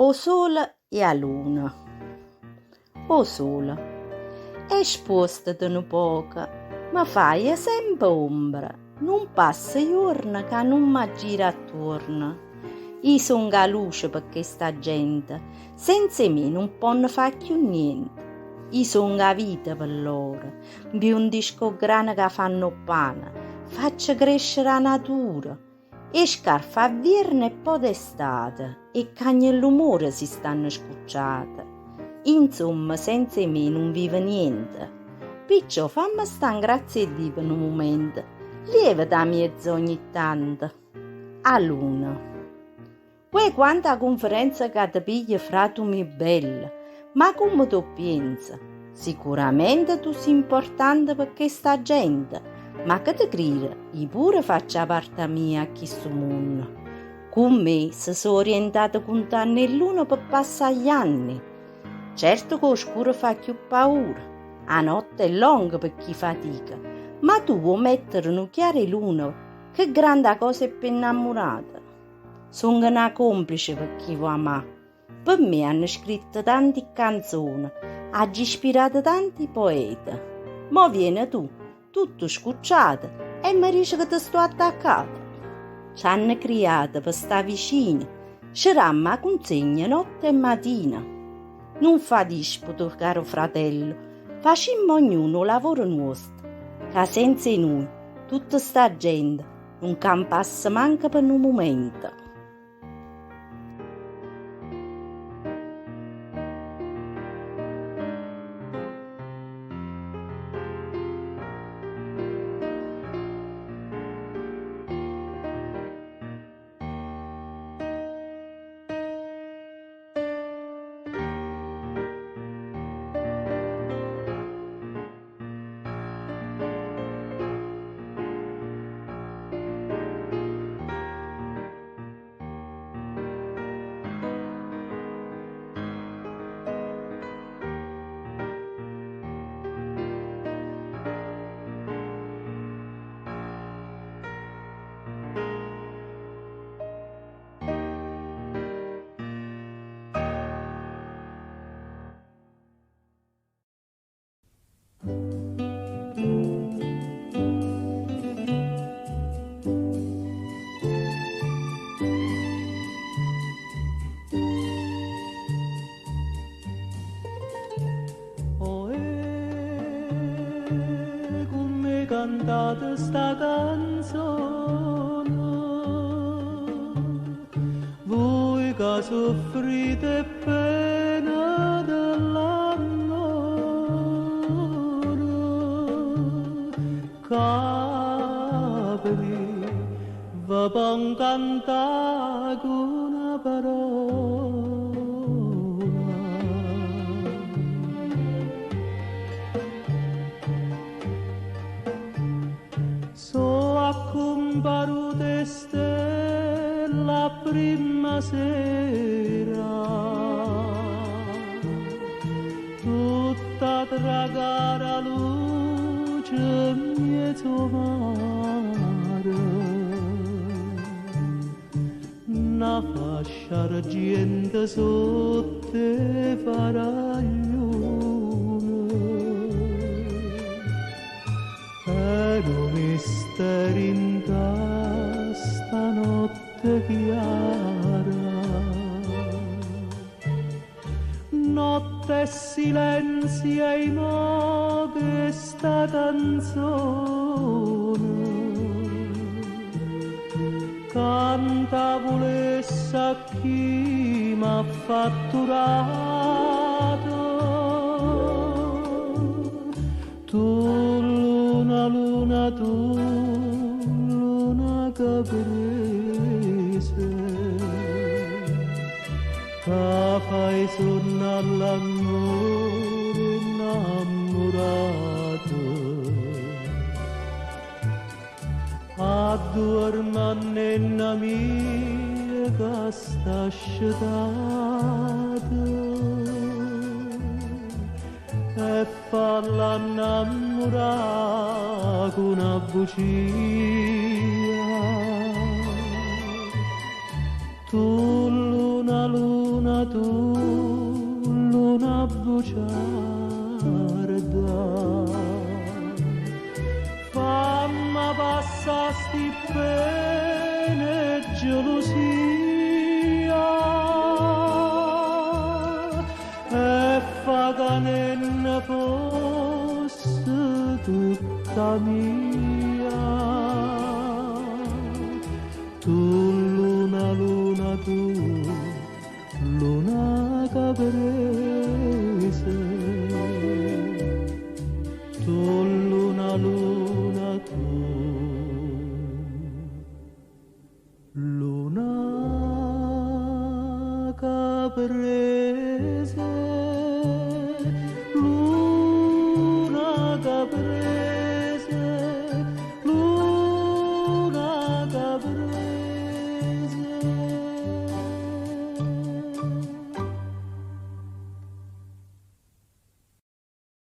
'O sole e 'a luna. O sole. E spuostete nu poco, me faje sempe ombra, nun passa juorno ca nun m'aggire attuorno. I' songo 'a luce pe chesta gente, senza 'e me nun ponno fà cchiù niente. I' songo 'a vita pe lloro, 'mbiundisco 'o ggrano ca fanno 'o ppane, faccio crescere 'a natura. 'E scarfa a vierno e po' d'estate e cagna l'umore si stanno scucciate. Insomma senza 'e me nun vive niente. Picciò famme sta 'ngrazia 'e Dio pe nu mumento, lievete 'a miezo ogni tanto. A luna. Uè quanta cunferenza ca te piglie fratu mio bello, ma comme t' 'o pienze? Sicuramente tu si' importante pe chesta gente, ma che te crire, i' pure faccio 'a parta mia a chistu munno. Cu me se so' orientate cuntanno 'e lluna pe passà gli anni. Certo ca 'o scuro fa cchiù paura, 'a notte è longa pe chi fatica, ma tu vuò mettere nu chiaro 'e luna, che granda cosa è p' 'e 'nnammurate. Songo na complice pe chi vo' amà. Pe me hanno scritto tanti ccanzone, aggio ispirato tanti poete. Mo viene tu, tutto scucciato, e me dice che te sto attaccato. C'hanno criato pe sta vicino, ce dammo 'a cunzegna notte e matina. Nun fa disputo, caro fratello, facimmo ognuno 'o lavoro nuosto, ca senza 'e nuje tutta sta gente Nun campasse manco pe nu mumento. Oè, cumme cantate 'sta canzone, vui ca suffrite 'e ppene de ll'ammore, Capri ve po' 'ncantà cu na parola. So' accumparute 'e stelle a primma sera, tutta Tragára luce 'mmiez' 'o mare. Na fascia 'argiento sott' 'e faragliune. È nu mistero 'int'a 'sta notte chiara. Notte e silenzio e mo chesta canzone canta vulesse a chi m'ha fatturato. Tu luna luna tu luna caprese ca fai sunnà l'ammore 'nnammurato adduorme a nenna mia ca sta scetata e falla 'nnammurà cu na bucia. Tu luna luna. luna tu, luna bugiarda, fammi passare sti pene e gelosia e fa che non fosse tutta mia. Tu luna, luna, tu, luna caprese, tu luna, luna, tu, luna caprese.